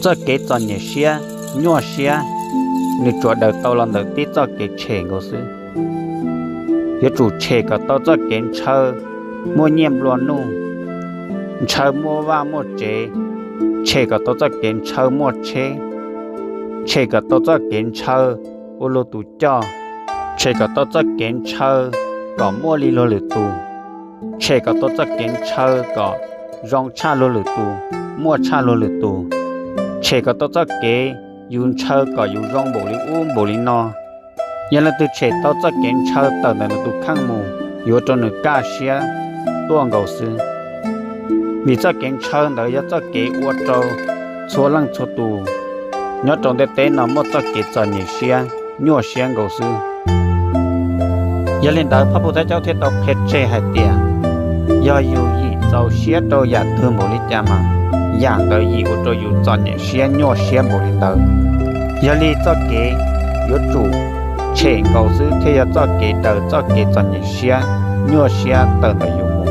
Txoj kev txom nyem siab, nyuaj siab, nws tsuas daws tau los ntawm tib txoj kev tshem nkaus xwb. Yuav tsum tshem kom tau txoj kev ntshaw muaj nyiaj nplua nuj, ntshaw muaj vaj muaj tsev, tshem kom tau txoj kev ntshaw muaj tsheb, tshem kom tau txoj kev ntshaw ua luag tus coj, tshem kom tau txoj kev ntshaw kom muaj li luag lwm tus, tshem kom tau txoj kev ntshaw kom zoo tshaj luag lwm tus, muaj tshaj luag lwm tus, tshem kom tau txoj kev yus ntshaw kom yus zoo npaum li ub npaum li no. Yog leej twg tshem tau txoj kev ntshaw tawm ntawm nws tus kheej mus, yuav ua rau nws kaj siab tuaj nkaus xwb. Vim txoj kev ntshaw ntawd yog txoj kev ua rau txhua leej txhua tus nyob rau ntiaj teb no muaj txoj kev txom nyem siab, nyuaj siab nkaus xwb. Yog li ntawd Phaj Pug Thaj Caub thiaj tau qhia tseg hais tias, yog yus yim txaus siab rau yam twg npaum li cas mas yam ntawd yim ua rau yus txom nyem siab, nyuaj siab npaum li ntawd. Yog li txoj kev yuav tsum tshem nkaus xwb thiaj yog txoj kev daws txoj kev txom nyem siab, nyuaj siab tawm ntawm yus.